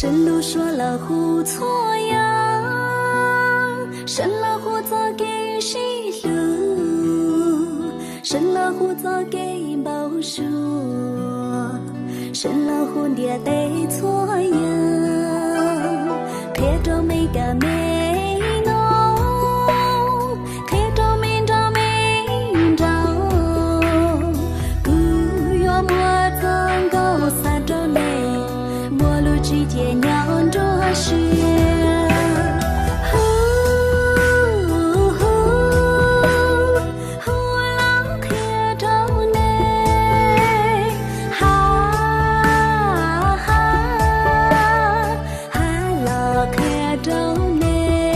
Lub suab los hu txhua yam, sawv los hu txoj kev sib hlub, sawv los hu txoj kev npau suav, sawv los hu ntiaj teb txhua yam, qhia rau me kab me noog, qhia rau me nrog me nraug. Kuv yuav muab txoj nkauj xa rau nej, muaj lus tsis cia nyob nruab siab. Hu, hu, hu los qhia rau nej, ha, ha, ha los qhia rau nej.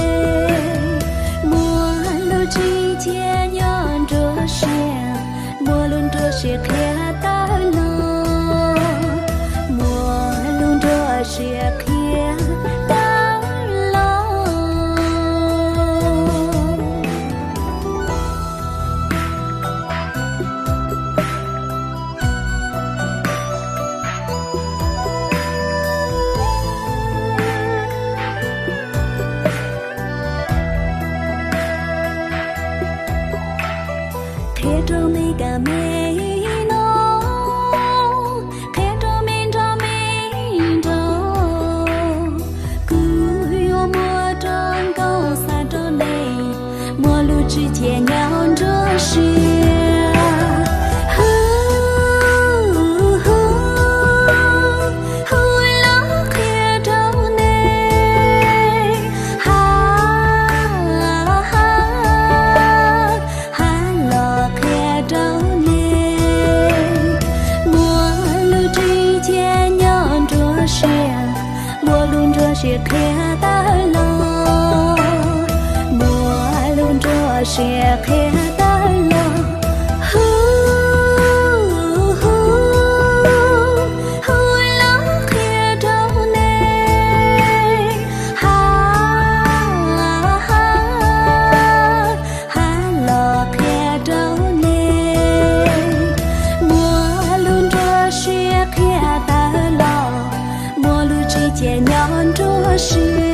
Muaj lus tsis cia nyob nruab siab, muaj lus nruab siab qhia tawm los, muaj lus nruab siab qhia tawm los. Qhia rau me kab me noog, qhia rau me nrog me nraug. Kuv yuav muab txoj nkauj xa rau nej, muaj lus tsis cia nyob nruab siab. Hu, hu, hu los qhia rau nej, ha, ha, ha los qhia rau nej. Muaj lus tsis cia nyob nruab siab, muaj lus nruab siab qhia tawm los, muaj lus nruab siab qhia tawm los. Hu, hu, hu los qhia rau nej, ha, ha, ha los qhia rau nej. Muaj lus nruab siab qhia tawm los, muaj lus tsis cia nyob nruab siab.